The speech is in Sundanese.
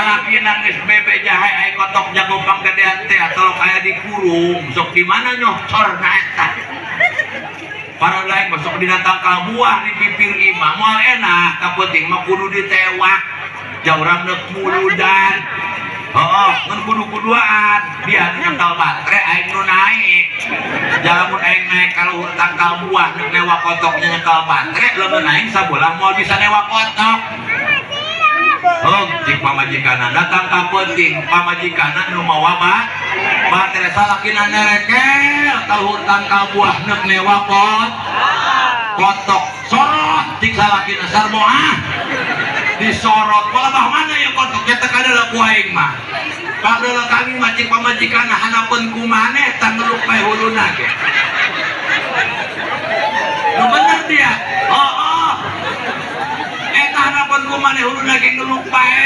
Salaki nangis bebe jahe ai kotok jago panggedean teh atau kayak dikurung sok di mana nyocor na eta. Para lain masuk dina tangkal buah di pipir imah moal enak, kapenting mah kudu ditewak jauran neuk muludan. Oh, ngan kudu kuduaan dia nu nyekal baterai, aing nu naik. Jalamun aing naik ka luhur tangkal buah neuk newak kotoknya, nyekal baterai lamun aing sabelah moal bisa newak kotok. Oh, cik pamajikanna datang ka penting, pamajikanna nu mawa baterai, salakina nerekel ka luhur tangkal buah neuk newak kotok. Sorot, cik salakina, sarmo ah. Disorot, palebah mana ya kotoknya teh kadeuleuk ku aing mah. Kadeuleu kami mah, cik pamajikanna, hanapeun ku maneh tah ngeluk bae huluna ge. Nu bener dia. Oh. Eta hanapeun ku maneh huluna ge ngeluk bae.